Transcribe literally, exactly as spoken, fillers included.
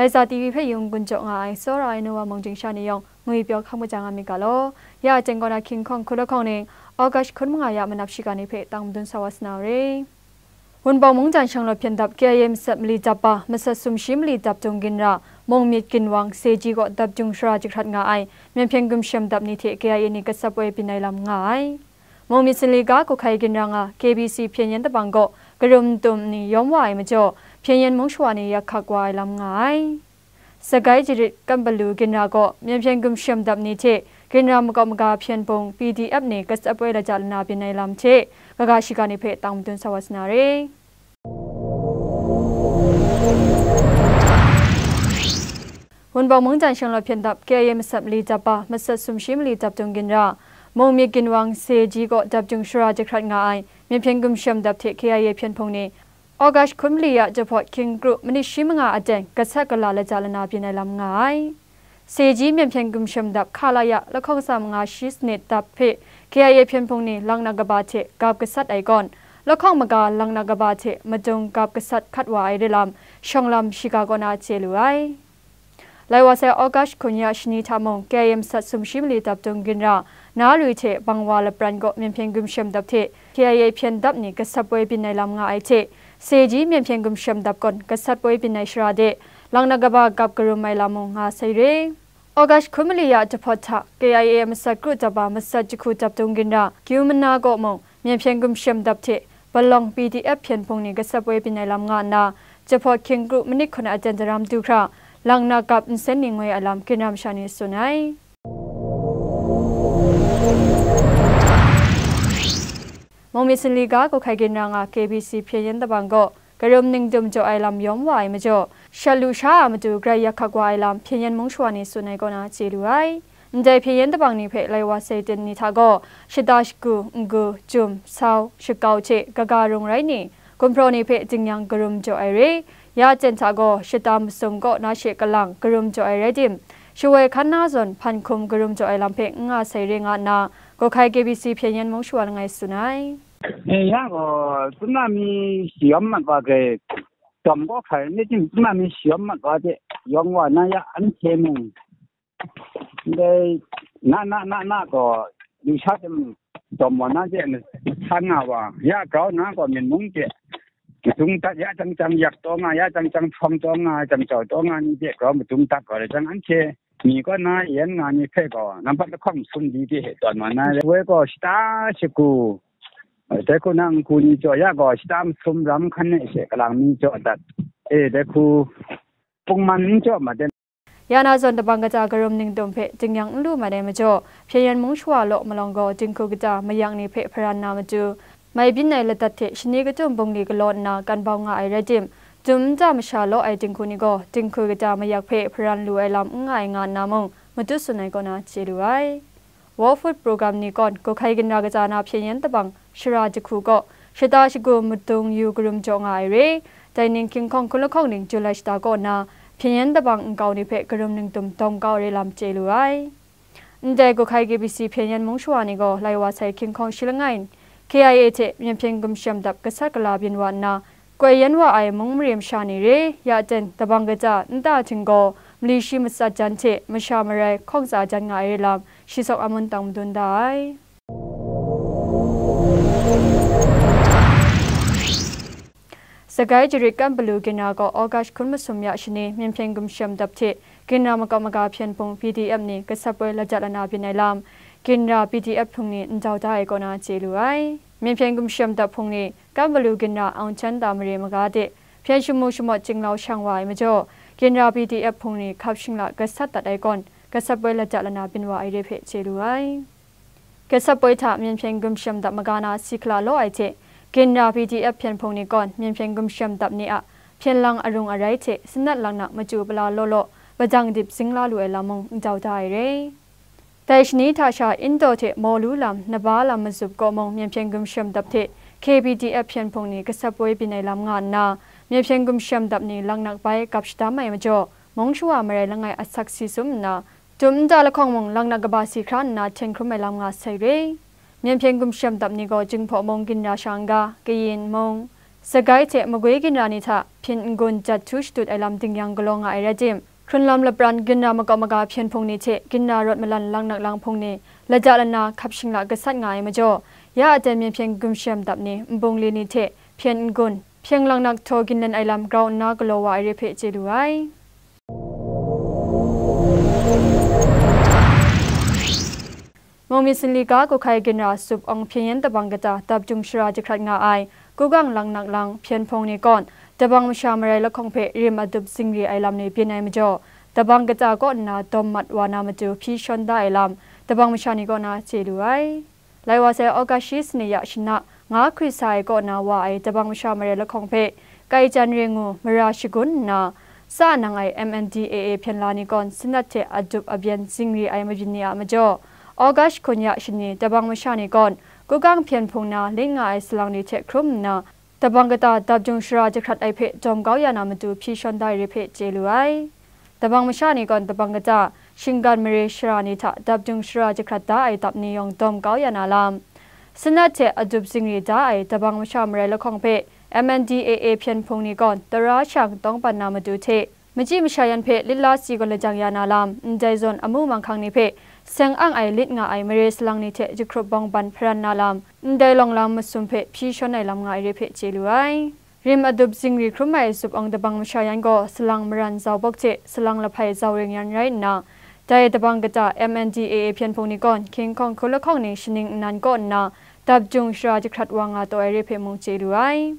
Laisa T V hpe yung gun jaw nga ai, tsawra ai nu wa mung jing sha ni yawng, ngwi pyaw hkam kaja nga myit ga law. Ya aten kaw na hkying hkawng hkun lahkawng ning, August hkun manga ya manap shiga ni hpe tang madun sa wa sa na re. Wunpawng mungdan shanglawt hpyen dap K I A masat mali dap ba, masat sumshi mali dap dung ginra, mung myit ginwang, Seji kaw dap jung shara jahkrat nga ai, myen hpyen gumshem dap ni hte K I A ni gasat poi byin ai lam nga ai. Mung myit sinli ga kau hkai ginra nga K B C hpyen yen dabang gaw karum tum ni yawm wa ai majaw, hpyen yen mung shawa ni yak hkak wa ai lam nga ai. Sagai jarit Kambalu ginra gaw myen hpyen gumshem dap ni hte ginra makau maga hpyen hpung P D F ni gasat poi laja lana byin ai lam hte, kaga shiga ni hpe tang madun sa wa sa na re. Wunpawng mungdan shanglawt hpyen dap K I A masat mali dap ba, masat sumshi mali dap dung ginra, mung myit ginwang, Seji kaw dap jung shara jahkrat nga ai, myen hpyen gumshem dap hte K I A hpyen hpung ni, August hkun mali ya jahpawt hkying kru manit shi manga aten gasat gala laja lana byin ai lam nga ai. Seji myen hpyen gumshem dap hka la ya lahkawng tsa manga shi sanit dap hpe K I A hpyen hpung ni laknak kaba hte gap gasat ai gawn, lahkawng maga laknak kaba hte madung gap gasat hkat wa ai re lam, shawng lam shiga kaw na chye lu ai. Lai wa sai August hkun ya shani hta mung, K I A masat sumshi mali dap dung ginra, na rui hte bang wa lapran gaw myen hpyen gumshem dap hte K I A hpyen dap ni gasat poi byin ai lam nga ai hte, Seji myen hpyen gumshem dap gawn gasat poi byin ai shara de, laknak kaba gap karum ai lam mung nga sai re. August hkun mali ya jahpawt hta, K I A masat kru dap ba masat jahku dap dung ginra, Kyu Mana kaw mung, myen hpyen gumshem dap hte, Palawng P D F hpyen hpung ni gasat poi byin ai lam nga nna, jahpawt hkying kru manit hkun aten daram du hkra, laknak gap nsen ni ngoi ai lam ginra masha ni tsun ai. Mung myit sinli ga kau hkai ginra nga K B C hpyen yen dabang gaw, karum ningdum jaw ai lam yawm wa ai majaw, shat lu sha a matu grai yak hkak wa ai lam hpyen yen mung shawa ni tsun ai kaw na chye lu ai. Ndai hpyen yen dabang ni hpe lai wa sai ten ni hta gaw, shata shagu, n-gu, jum, sau, shakau hte kaga rung rai ni, gumhpraw ni hpe dingyang karum jaw ai re. Ya ten hta gaw, shata masum kaw na she kalang karum jaw ai rai tim, shawoi hkan na zawn hpan hkum karum jaw ai lam hpe n nga sai re nga nna, kau hkai K B C hpyen yen mung shawa langai tsun ai. E, ya gaw, tsun na mi shayawm mat wa hkrai, dawm kaw hkrai, ni tim tsun na mi shayawm mat wa hte, yawng wa na ya anhte mung, ndai na, na, na, na gaw, lusha tim dawm wa na hte, san nga wa, ya grau na gaw, myen mung hte, madung dat ya jang jang yak taw nga, ya jang jang hprawng taw nga, jang jau taw nga ni hte grau madung dat gaw, rai jang anhte, mi kaw na yen nga ni hpe gaw, nampat lahkawng sum di hte tawn wa na, woi gaw shata shagu, dai hku na n-gu ni jaw ya gaw, shata masum ram hkan e she kalang mi jaw dat, e, dai hku pungman n jaw mat de. Ya na zawn dabang kata karum ningdum hpe dingyang n lu mat ai majaw, hpyen yen mung shawa law malawng gaw dinghku kata mayak ni hpe hparan na matu, mai byin ai ladat hte shani katum bungli galaw nna kan bau nga ai rai tim, dum nta masha law ai dinghku ni gaw dinghku kata mayak hpe hparan lu ai lam n nga ai nga nna mung, matut tsun ai kaw na chye lu ai. World Food Programme ni kawn, kau hkai ginra kata na hpyen yen dabang shara jahku kaw, shata shagu madung yu karum jaw nga ai re. Dai ning hkying hkawng hkun lahkawng ning July shata kaw na, hpyen yen dabang nkau ni hpe karum ningdum dawng kau re lam chye lu ai. Ndai kau hkai K B C hpyen yen mung shawa ni gaw, lai wa sai hkying hkawng shi langai, K I A hte myen hpyen gumshem dap gasat gala byin wa nna, koi yen wa ai mung mare masha ni re, ya ten, dabang kata, nta htinggaw, mali shi matsat jan hte masha marai hkawng tsa jan nga ai re lam, shi sawk a mun tang madun da ai. Sagai jarit Kambalu ginra gaw August hkun masum ya shani myen hpyen gumshem dap hte ginra makau maga hpyen hpung P D F ni gasat poi lajat lana byin ai lam, ginra P D F hpung ni ndau da ai kaw na chye lu ai. Myen hpyen gumshem dap hpung ni Kambalu ginra Aung Chan da mare maga de, hpyen shamu shamawt chinglau shang wa ai majaw, ginra P D F hpung ni hkap shingla gasat dat ai kawn, gasat poi lajat lana byin wa ai re hpe chye lu ai. Gasat poi hta myen hpyen gumshem dap maga na si hkala law ai hte, ginra P D F hpyen hpung ni kawn myen hpyen gumshem dap ni a hpyen lang arung arai hte sanat laknak machyu pala law law, padang dip zing la lu ai lam mung ndau da ai re. Dai shani hta sha Indaw hte Mawlu lam, Naba lam mazup kaw mung myen hpyen gumshem dap hte K P D F hpyen hpung ni gasat poi byin ai lam nga nna, myen hpyen gumshem dap ni laknak bai gap shadam ai majaw, mung shawa marai langai asak si sum nna, dum nta lahkawng mung laknak kaba si hkra nna hten hkrum ai lam nga sai re. Myen hpyen gumshem dap ni gaw Jinghpaw mung ginra sha n-ga, kayin mung, Sagai hte magwi ginra ni hta hpyen n-gun jat htu shatut ai lam dingyang galaw nga ai rai tim, hkrunlam lapran ginra makau maga hpyen hpung ni hte ginra rawt malan langnak lang hpung ni lada lana hkap shingla gasat nga ai majaw, ya aten myen hpyen gumshem dap ni nbungli ni hte hpyen n-gun, hpyen langnak htaw ginlen ai lam grau nna galaw wa ai re hpe chye lu ai. Mungmyi Sinli ga Kuhkai ginra Sup Awng Hpyen Yen Dabang Kata dap jung shara jahkrat nga ai Kugang Langnak Lang hpyen hpung ni kawn, dabang masha marai lahkawng hpe rim adup zingri ai lam ni byin ai majaw, dabang kata kaw nna dawm mat wa na matu hpyi shawn da ai lam, dabang masha ni kaw na chye lu ai. Lai wa sai August shi sani ya shana nga hkwi sa ai kaw na wa ai dabang masha marai lahkawng hpe, Kaijan re ngu mara shagun nna, sa nang ai M N D A A hpyen la ni kawn sanat hte adup abyen zingri ai mabyin ni a majaw, August hkun ya shani dabang masha ni kawn, Kugang hpyen hpung na lit nga ai salang ni hte hkrum nna, dabang kata dap jung shara jahkrat ai hpe dawm kau ya na matu hpyi shawn da ai re hpe chye lu ai. Dabang masha ni kawn dabang kata, shinggan mare shara ni hta dap jung shara jahkrat da ai dap ni yawng dawm kau ya na lam, sanat hte adup zingri da ai dabang masha marai lahkawng hpe M N D A A hpyen hpung ni kawn tara shang tawngban na matu hte, machyi masha yan hpe lit la si gaw lajang ya na lam, ndai zawn amu manghkang ni hpe seng ang ai lit nga ai mare salang ni hte jahkrup bawng ban hparan na lam, ndai lawng lam masum hpe hpyi shawn ai lam nga ai re hpe chye lu ai. Rim adup zingri hkrum ai Sup Awng dabang masha yan gaw salang maran zau bawk hte salang lahpai zau ring yan rai nna, dai dabang kata M N D A A hpyen hpung ni kawn hkying hkawng hku lahkawng ni shaning nnan kaw nna, dap jung shara jahkrat wa nga taw ai re hpe mung chye lu ai.